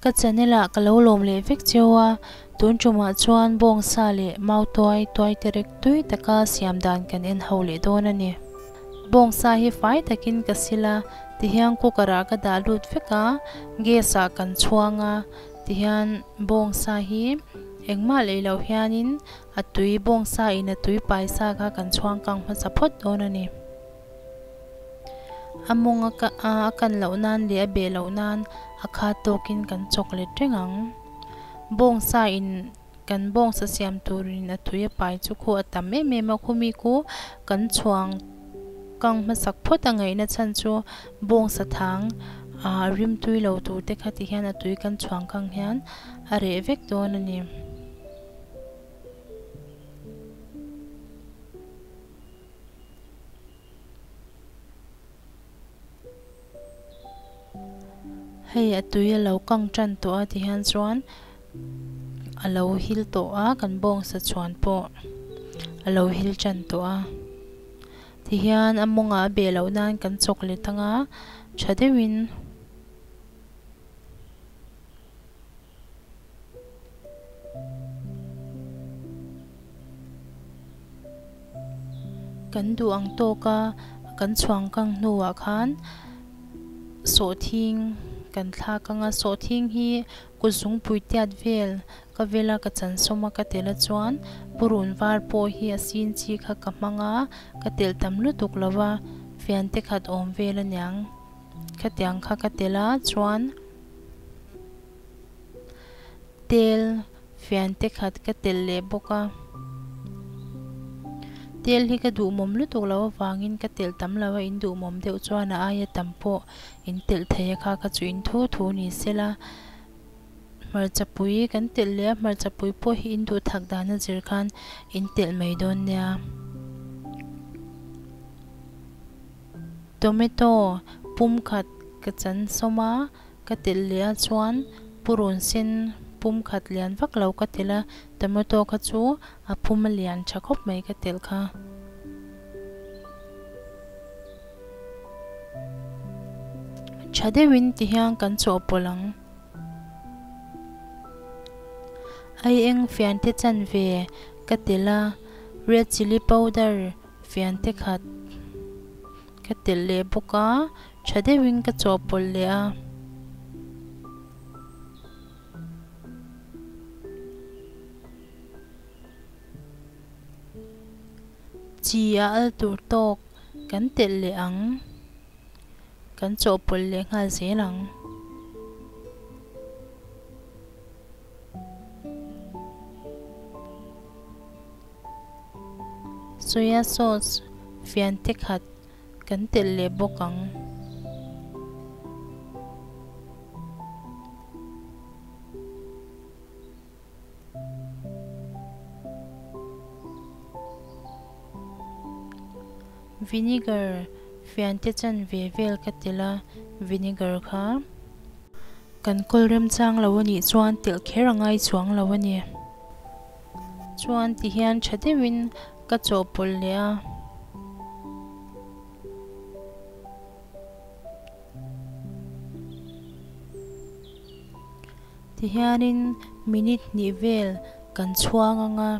Ka channel ah ka lo lawm leh vek cheu a, tun tumah chuan bawngsa leh mautuai tuai terek tui taka siam dan kan en ho leh dawn a ni. Bawngsa hi fai takin ka sil a, tihian cooker ah ka dah lut vek a, gas ah kan chhuang a, tihian bawngsa hi engmah lei loh hianin a tui bawngsa in a tui pai sa kha kan chhuang kang hmasa phawt dawn a ni. A mawng a a kan loh nan leh a beh loh nan a khat tawkin kan chawk let reng ang. Bawngsa in kan bawngsa siam turin a tui a pai chu khu a tam em em a, khumi khu kan chhuang kang hmasak phawt a ngaihna chhan chu bawngsa thang ah rim tui lo tur te kha ti hian a tui kan chhuang kang hian a reh vek dawn a ni. Hei a tui a lo kang tan tawh a tihian chuan a lo hil tawh a kan bawngsa chhuan pawh a lo hil tan tawh a tihian a mawngah a beh loh nan kan chawk let anga tha deuhin. Kan duh ang tawk a kan chhuang kang hnuah khan sawhthing kan thlak ang a sawhthing hi kut zungpui tiat vel ka vel a ka chan sawm a ka tel a chuan purun var pawh hi a sin chi kha ka hmang a ka telh tam lutuk lo va fian te khat awm vel aniang khatiang kha ka tel a chuan. Tel fian te khat ka telh leh bawk a tel hi ka duhmawm lutuk loh avangin ka telh tam lo a in duhmawm deuh chuan a aia tam pawh in telh thei a kha kha chu in thu thu ni sela hmarcha pui kan telh leh a hmarcha pui pawh hi in duh thak dan a zir khan in telh mai dawn nia tomato pum khat ka chan sawm a. Ka telh leh a chuan purun sen pum khat lian vak lo ka telh a, tomato kha chu a phum a lian tha khawp mai ka telh kha. Tha deuhin ti hian kan chawhpawlh ang. Ai eng fian te chanve ka telh a, red chilli powder fian te khat. Ka telh leh bawk a, tha deuhin ka chawhpawlh leh a. Chi a al tur tawk kan telh leh ang, kan chawhpawlh leh nghal zel ang. Soya sauce fian te khat kan telh leh bawk ang. Vinegar fian te chanve vel ka telh a, vinegar kha. Kan kawl remchang lo a nih chuan telh kher a ngai chuang lo a ni. Chuan ti hian tha deuhin ka chawhpawlh leh a. Ti hianin minute hnih vel kan chhuang ang a,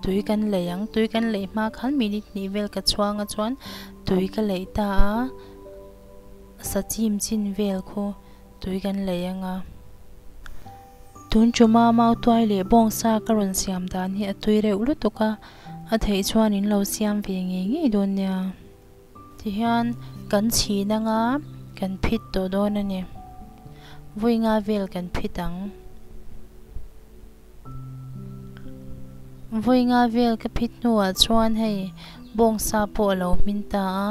tui kan leih ang. Tui kan leih hma khan minute hnih vel ka chhuang a chuan tui ka leih ta a. Sa chim chin vel khu tui kan lei ang a. Tun chuma mautuai leh bawngsa ka rawn siam dan hi a tui reuh lutuk a, a theih chuan in lo siam ve ngei ngei dawn nia. Tihian kan chhin ang a, kan phit tawh dawn a ni. Vawi nga vel kan phit ang. Vawi nga vel ka phit hnuah chuan hei bawngsa pawh a lo hmin ta a.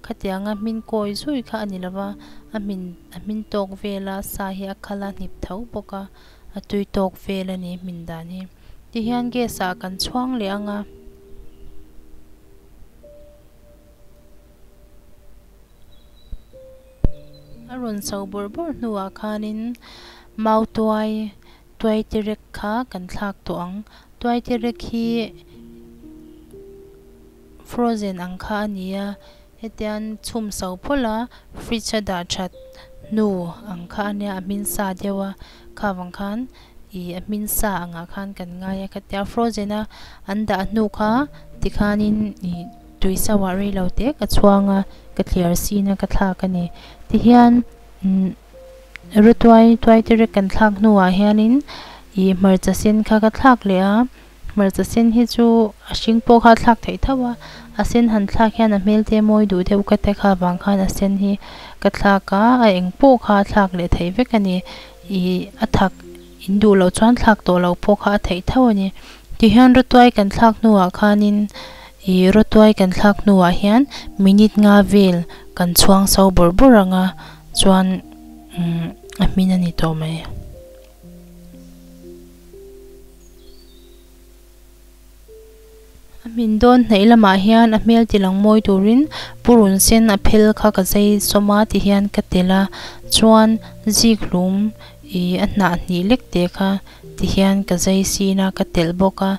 Khatianga hmin kawi zui kha a ni lo va, a hmin a hmin tawk vel a, sa hi a khal a hnip tho bawk a, a tui tawk vel a ni hmin dan hi. Tihian gas ah kan chhuang leh ang a. A rawn chho bawrh bawrh hnuah khanin mautuai tuai terek kha kan thlak tawh ang. Tuai terek hi. Frozen ang kha a ni a, hetian chhum so phawlh a fridge a dah that hnu ang kha a nia a hmin sa deuh a kha vang khan ih a hmin sa angah khan kan ngai a khatia frozen a an dah hnu kha tikhanin ih tui so ah rei lo te ka chhuang a ka thliar sin a ka thlak a ni tihian umm rawtuai tuai te rek kan thlak hnuah hianin ih hmarcha sen kha ka thlak leh a. Hmarcha sen hi chu a hring pawh kha a thlak theih tho a, a sen han thlak hian a hmel te mawi duh deuh ka te kha vang khan a sen hi ka thlak a, a eng pawh kha a thlak leh theih vek a ni. Ih a thak in duh loh chuan thlak tawh loh pawh kha a theih tho a ni. Tihian rawtuai kan thlak hnuah khanin ih rawtuai kan thlak hnuah hian minute nga vel kan chhuang so bawrh bawrh ang a chuan umm a hmin a ni tawh mai. A hmin dawn hnaih lamah hian a hmel ti lang mawi turin purun sen a phel kha ka zai sawm a ti hian ka telh a chuan zik hlum ih a hnah hnih lek te kha ti hian ka zai sin a ka telh bawk a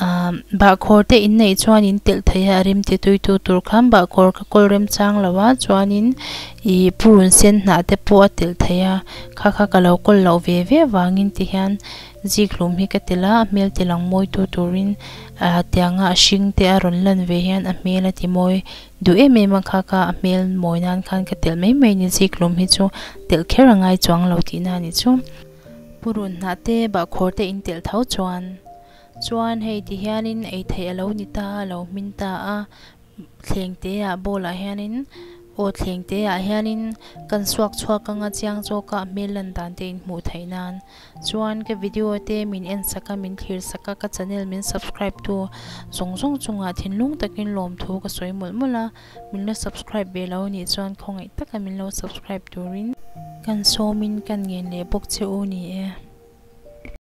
ahh bahkhawr te in neih chuan in telh theih a a rem ti tui tu tur khan bahkhawr ka kawl rem chang lo a chuanin ih purun sen hnah te pawh a telh theih a kha kha ka lo kawl loh ve ve vangin ti hian zik hlum hi ka telh a a hmel ti lang mawi tu turin ah tianga a hring te a rawn lan ve hian a hmel a ti mawi duh em em a kha kha a hmel mawi nan khan ka telh mai mai a ni zik hlum hi chu telh kher a ngai chuang lo tihna a ni chu purun hnah te bahkhawr te in telh tho chuan. Chuan hei ti hianin ei theih a lo ni ta a, a lo hmin ta a, thleng te ah bowl ah hianin aw thleng te ah hianin kan suak chhuak anga chiang zawk a a hmel lan dan te in hmuh theih nan. Chuan ka video te min en sak a, min thlir sak a, ka channel min subscribe tu zawng zawng chungah thinlung takin lawmthu ka sawi mawlh mawlh a, min la subscribe ve lo anih chuan khawngaih taka min lo subscribe turin kan sawmin kan ngen leh bawk che u ni e.